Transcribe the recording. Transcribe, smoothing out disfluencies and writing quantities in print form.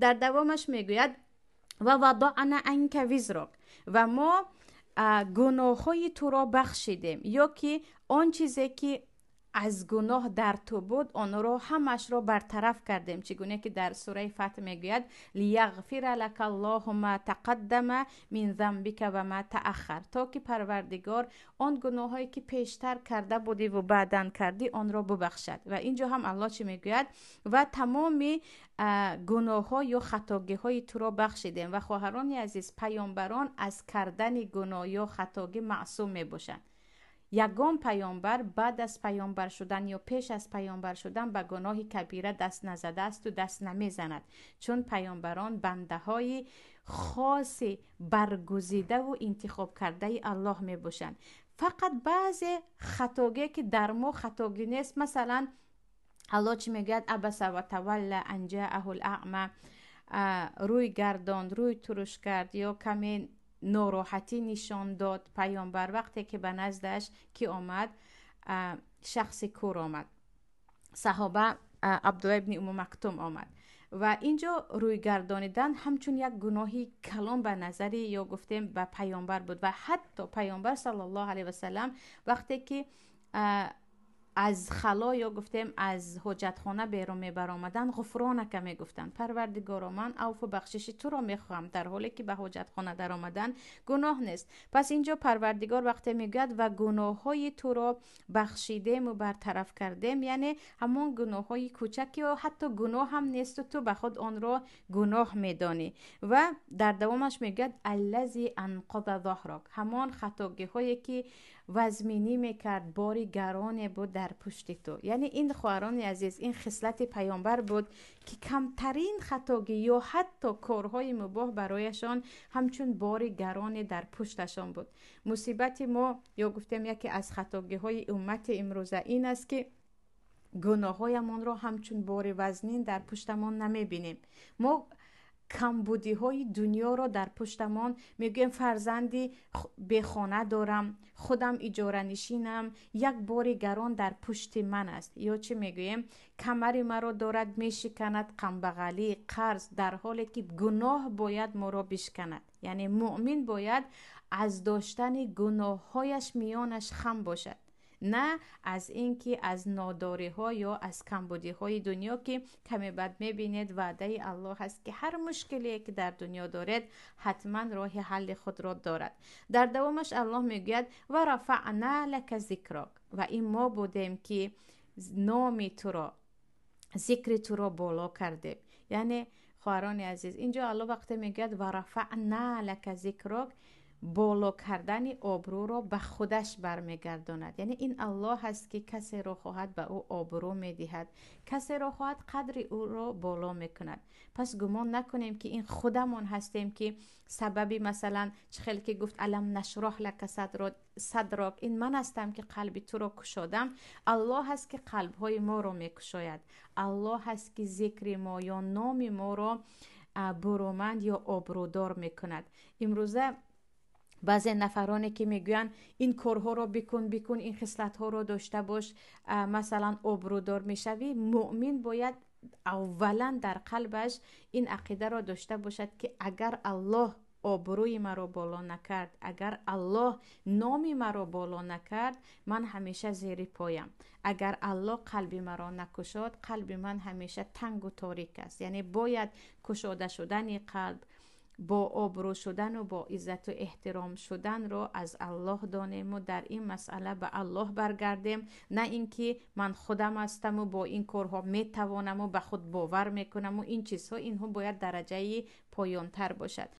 Дар давомаш мегӯяд: ва вадаъна анка визрак, ва мо гуноҳҳои туро бахшидем, ё ки он чизе ки аз гуноҳ дар ту буд, онро ҳамашро бартараф кардем. Чӣ гуна ки дар сураи Фатҳ мегӯяд: лияғфира лака Аллоҳу ма тақаддама мин занбика ва ма тааххар, то ки Парвардигор он гуноҳҳое ки пештар карда будӣ ва баъдан кардӣ, онро бубахшад. Ва инҷо ҳам Аллоҳ чӣ мегӯяд? Ва тамоми гуноҳҳо ё хатогиҳои туро бахшидем. Ва хоҳарони азиз, паёмбарон аз кардани гуноҳ ё хатогӣ маъсум мебошанд. Ягон паёмбар баъд аз паёмбар шудан ё пеш аз паёмбар шудан ба гуноҳи кабира даст назадаасту даст намезанад, чун паёмбарон бандаҳои хоси баргузидаву интихобкардаи Аллоҳ мебошанд. Фақат баъзе хатогие ки дар мо хатогӣ нест, масалан, Аллоҳ чӣ мегӯяд? Абаса ва тавалла ан ҷааҳул аъма, рӯй гардонд, рӯй туруш кард ё каме нороҳатӣ нишон дод паёмбар, вақте ки ба наздаш ки омад? Шахси кур омад, саҳоба Абдулла ибни Уму Мактум омад. Ва инҷо рӯйгардонидан ҳамчун як гуноҳи калон ба назари ё гуфтем ба паёмбар буд. Ва ҳатто паёмбар саллаллоҳу алайҳи васаллам вақте ки аз хало ё гуфтем аз ҳоҷатхона берун мебаромаданд, ғуфронака мегуфтанд, Парвардигоро, ман авфу бахшиши туро мехоҳам, дар ҳоле ки ба ҳоҷатхона даромадан гуноҳ нест. Пас инҷо Парвардигор вақте мегӯяд: ва гуноҳҳои туро бахшидему бартараф кардем, яъне ҳамон гуноҳҳои кӯчак ё ҳатто гуноҳ ҳам несту ту ба худ онро гуноҳ медонӣ. Ва дар давомаш мегӯяд: аллази анқада заҳрак, ҳамон хатогиҳое ки вазминӣ мекард, бори гароне буд дар пушти ту. Яъне ин, хоҳарони азиз, ин хислати паёмбар буд, ки камтарин хатогӣ ё ҳатто корҳои мубоҳ барояшон ҳамчун бори гароне дар пушташон буд. Мусибати мо ё гуфтем яке аз хатогиҳои уммати имрӯза ин аст, ки гуноҳҳоямонро ҳамчун бори вазнин дар пуштамон намебинем. Мо камбудиҳои дунёро дар пуштамон мегӯем: фарзанди бехона дорам, худам иҷоранишинам, як бори гарон дар пушти ман аст. Ё чӣ мегӯем? Камари маро дорад мешиканад камбағалӣ, қарз, дар ҳоле ки гуноҳ бояд моро бишканад. Яъне муъмин бояд аз доштани гуноҳҳояш миёнаш хам бошад, на аз ин ки аз нодориҳо ё аз камбудиҳои дунё, ки каме баъд мебинед, ваъдаи Аллоҳ аст, ки ҳар мушкилие ки дар дунё доред, ҳатман роҳи ҳалли худро дорад. Дар давомаш Аллоҳ мегӯяд: ва рафаъна лака зикрок, ва ин мо будем ки номи туро, зикри туро боло кардем. Яъне, хоҳарони азиз, инҷо Аллоҳ вақте мегӯяд ва рафаъна лака зикрок, боло кардани обрӯро ба худаш бармегардонад. Яъне ин Аллоҳ аст, ки касеро хоҳад, ба ӯ обрӯ медиҳад, касеро хоҳад, қадри ӯро боло мекунад. Пас гумон накунем, ки ин худамон ҳастем, ки сабаби, масалан, чӣ хел ки гуфт: алам нашроҳ лака садрок, ин ман ҳастам, ки қалби туро кушодам. Аллоҳ аст, ки қалбҳои моро мекушояд. Аллоҳ аст, ки зикри мо ё номи моро буруманд ё обрӯдор мекунад. Имрӯза баъзе нафароне ки мегӯянд: ин корҳоро бикун, бикун, ин хислатҳоро дошта бош, масалан, обрӯдор мешавӣ, муъмин бояд аввалан дар қалбаш ин ақидаро дошта бошад, ки агар Аллоҳ обрӯи маро боло накард, агар Аллоҳ номи маро боло накард, ман ҳамеша зери поям. Агар Аллоҳ қалби маро накушод, қалби ман ҳамеша тангу торик аст. Яъне бояд кушода шудани қалб, бо обрӯ шудану бо иззату эҳтиром шуданро аз Аллоҳ донему дар ин масъала ба Аллоҳ баргардем, на ин ки ман худам ҳастаму бо ин корҳо метавонаму ба худ бовар мекунаму ин чизҳо. Инҳо бояд дараҷаи поёнтар бошад.